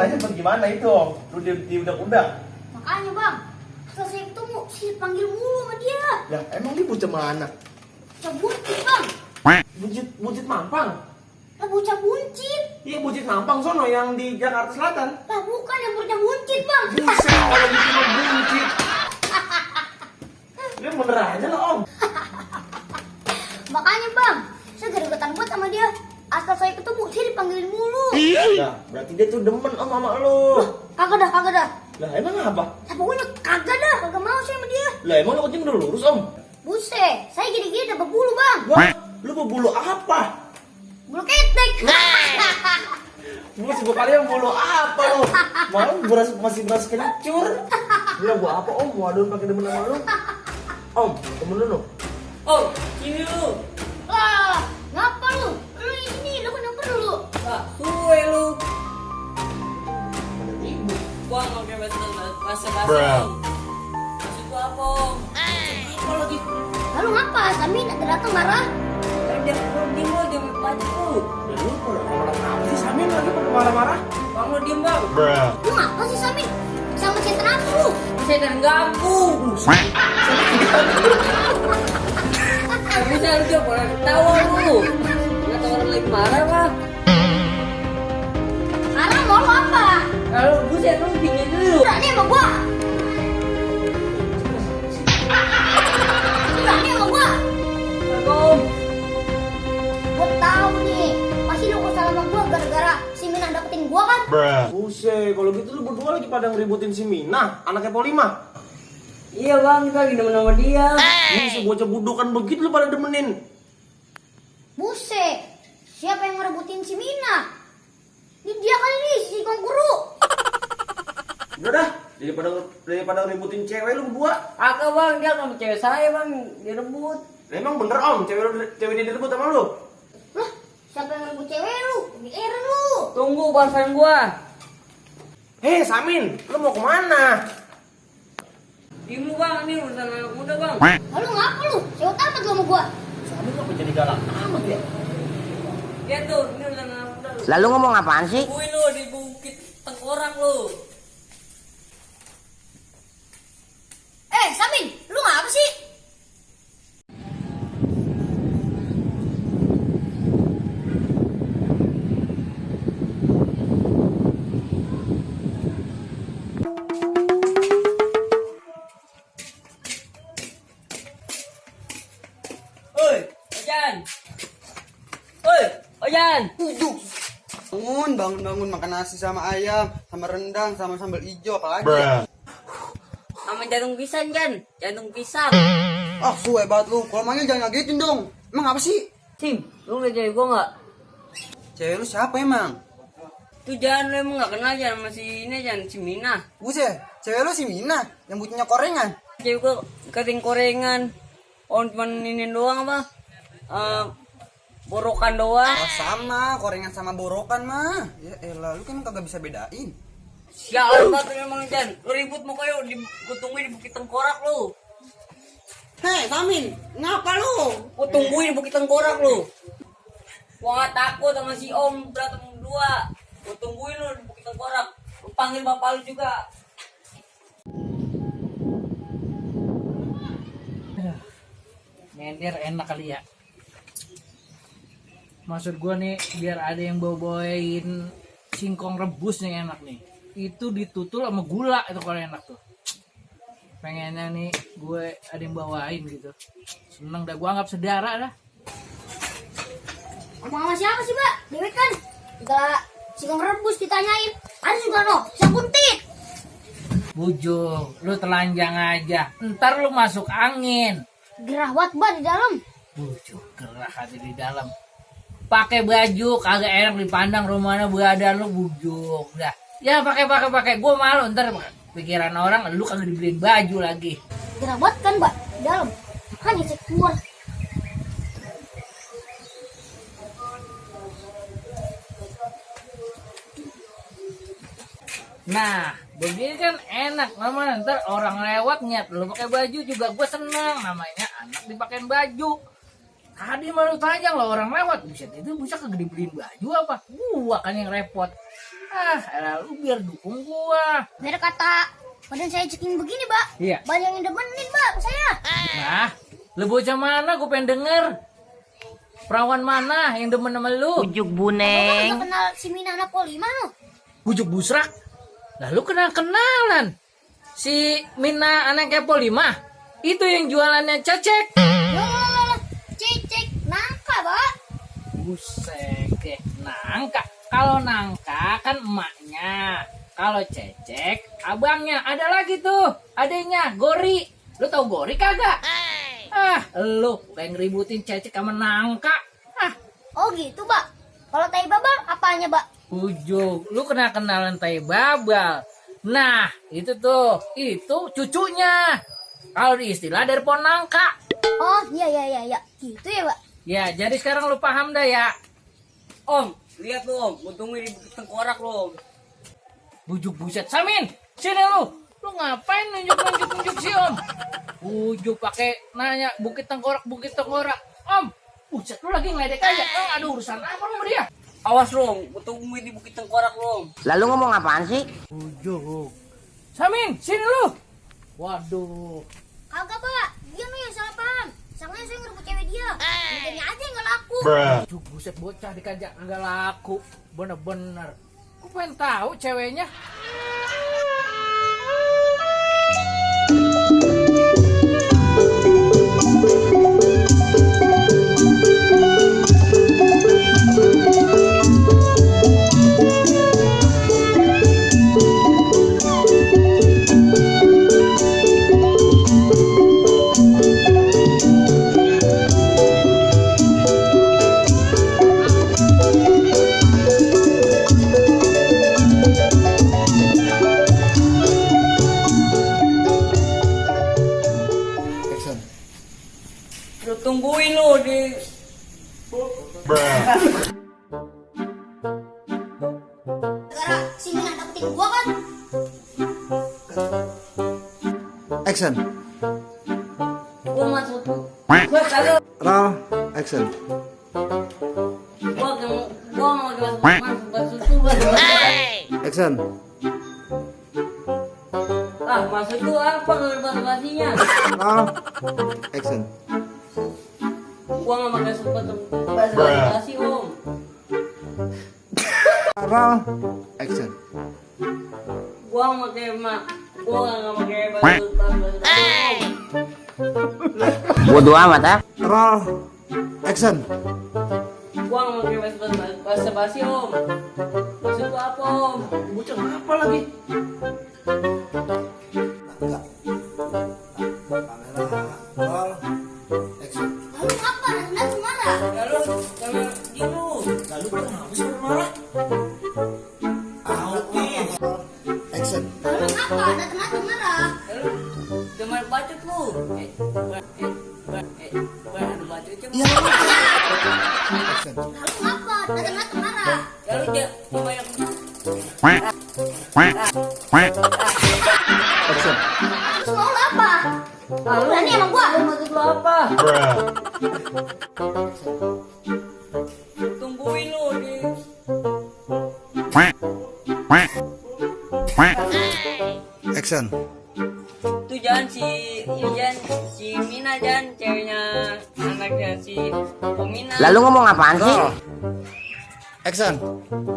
masalahnya bagaimana itu Om? Lu di udak-udak. Makanya bang, setelah saya ketemu sih panggil mulu sama dia. Ya emang dia bocah mana? Bocah buncit bang. Buncit Mampang. Lah bocah buncit. Iya Buncit Mampang sono yang di Jakarta Selatan. Lah bukan yang bocah buncit bang. Buset kalau gitu mah buncit. Dia bener aja lah Om. Makanya bang, saya gara-gara buat sama dia. Asal saya ketemu, dia dipanggilin mulu. Ya berarti dia tuh demen Om sama lu. Kagak dah. Lah emang apa? Lah pokoknya kagak mau saya sama dia. Lah emang lu kucing udah lurus Om? Buset, saya gini-gini dapat bulu bang. Wah, lu bulu apa? Bulu ketek. Bulu sebuah kalian bulu apa lu? Mau masih beras kencur? Bilang gua apa Om? Waduh pakai demen sama lu. Om, temen lu. Oh, sini lu. Lah, ngapa lu? Lu ini, lu kan yang perlu. Pak, suwe lu. Ada ribut. Gua ngomongin bahasa-bahasa. Maksud gua apa? Apa lagi? Lalu ngapa? Samin datang marah. Dia diem lu, dia baca lu. Ya lu marah apa sih Samin lagi pada marah-marah? Bang lu diem bang. Lu ngapa sih Samin? Sama setan apa lu? Saya dan ganggu. Bisa aja boleh ketawa lu. Nggak tahu orang lagi marah pak. Sekarang mau lu apa? Kalau buset lu dingin dulu. Berani sama gua? Berani sama gua? Assalamualaikum. Gua tahu nih, pasti lu kesal sama gua gara-gara si Mina dapetin gua kan? Buset, kalau gitu lu berdua lagi pada ngeributin si Mina, anaknya Polima. Iya bang, kita lagi demen sama dia. Ini si bocah budokan begitu lu pada demenin. Buset, siapa yang ngerebutin si Mina? Ini dia kali nih, si Kongkuru. Udah dah, daripada ngeributin cewek lu berdua. Kakak bang, dia sama cewek saya bang, direbut. Lah, emang bener Om, cewek dia direbut sama lu? Lah, siapa yang ngerebut cewek lu? GR lu. Tunggu bahasan gua. Hei Samin, lu mau kemana? Diem lu bang, ini urusan anak muda bang. Lalu ngapa lu? Sewot amat lu sama gua. Samin kok jadi galak amat ya? Ya tuh, ini urusan anak muda lu. Lalu ngomong apaan sih? Kuy lu di Bukit Tengkorak lu. Samin, lu ngapa sih? Oi, Ojan. Oi, Ojan. Bangun makan nasi sama ayam, sama rendang, sama sambal hijau, apa lagi? Sama jantung pisang kan? Jantung pisang. Ah, suwe banget lu. Kalau manggil jangan ngagetin dong. Emang apa sih? Tim, lu ngeliat cewek gua nggak? Cewek lu siapa emang? Tuh jangan lu emang nggak kenal aja sama si ini jangan si Mina. Buset, cewek lu si Mina yang butuhnya korengan. Cewek gua kating korengan. Oh cuma ini doang apa? Borokan doang. Oh, sama, korengan sama borokan mah. Ya elah, lu kan kagak bisa bedain. Sialan banget emang Jan. Lu ribut mau kayak gua tungguin di Bukit Tengkorak lu. Hei, Samin, ngapa lu? Gua tungguin di Bukit Tengkorak lu. Gua nggak takut sama si Om berantem berdua. Gua tungguin lu di Bukit Tengkorak. Lu panggil bapak lu juga. Nyender enak kali ya. Maksud gue nih biar ada yang bawa-bawain singkong rebus nih enak nih. Itu ditutul sama gula itu kalau enak tuh. Pengennya nih gue ada yang bawain gitu. Seneng dah, gue anggap saudara dah. Ngomong sama siapa sih, Mbak? Dewek kan? Segala singkong rebus ditanyain. Ada juga no, sakuntit. Bujuk, lu telanjang aja. Ntar lu masuk angin. Gerawat Mbak di dalam. Bujuk, gerah hati di dalam. Pakai baju kagak enak dipandang rumahnya berada lu bujuk. Dah. Ya pakai. Gue malu ntar pikiran orang lu kagak dibeliin baju lagi. Gerawat kan Mbak di dalam. Makanya saya keluar. Nah, begini kan enak namanya. Ntar orang lewat nyet lu pakai baju juga gue seneng. Namanya anak dipakein baju. Tadi malu tanya lo orang lewat. Buset itu bisa kagak dibeliin baju apa? Gua kan yang repot. Elah, lu biar dukung gua. Biar kata badan saya ceking begini, Mbak. Iya. Banyak yang demenin, Mbak, saya. Nah, lu bocah mana? Gue pengen denger. Perawan mana yang demen sama lu? Ujuk Abang buneng. nggak kenal si Mina anak Polima no? Bujuk busrak. Lalu kenalan. Si Mina anak Kepo 5. Itu yang jualannya cecek. Loh, cecek nangka, Mbak. Buset, nangka. Kalau nangka kan emaknya. Kalau cecek abangnya. Ada lagi tuh adenya Gori. Lu tau Gori kagak? Lu pengen ributin cecek sama nangka. Oh gitu, Mbak. Kalau tai babal apanya, Mbak? Ujuk, lu kenalan tai babal. Nah, itu tuh, itu cucunya. Kalau di istilah dari pohon nangka. Oh, iya. Gitu ya, Mbak. Ya, jadi sekarang lu paham dah ya. Om, lihat tuh Om, gua tungguin di Bukit Tengkorak lo Om. Bujuk buset, Samin, sini lu. Lu ngapain nunjuk si Om? Ujuk pakai nanya Bukit Tengkorak. Om, buset lu lagi ngeledek aja. Ada urusan apa sama dia? Awas lo Om, gua tungguin di Bukit Tengkorak lo Om. Lalu ngomong apaan sih? Ujuk. Samin, sini lu. Waduh. Kagak, Mbak. Dia nih yang salah paham. Soalnya saya ngerebut cewek dia. Ngerjainnya aja yang gak laku. Ujuk buset bocah dikajak agak laku. Bener-bener. Gue pengen tahu ceweknya. Lu tungguin lo di Gara si Mina dapetin gua kan. Action. gua masuk. Gua kagak, Roll. Action. gua mau masuk tuh. Action. Maksud tuh apa kalau basa-basinya? Roll. Action. Gua nggak pakai sepatu basa-basi Om. Roll. Action. Gua nggak pakai gua nggak pakai basa-basi Om. Bodoh amat ah. Roll. Action. Gua nggak pakai basa-basi Om. Maksud tuh apa Om? Bocah apa lagi? Roll. Action. Lalu apa? Nanti marah. Lalu jangan gitu. Lalu kenapa sih marah? Action. Lalu apa? Nanti marah. Lalu jangan bacot lu. Ada bacot coba. Action. Lalu apa? Nanti marah. Lalu jangan banyak. Action. Terus mau lu apa? Lu berani emang gua? Maksud lu apa? Tungguin lu di. Action. Itu jangan si Mina jangan ceweknya anaknya si Mina. Lalu ngomong apaan sih? Roll. Action.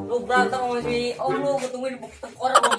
Lu berantem sama si Om lu, gua tungguin di Bukit Tengkorak Om.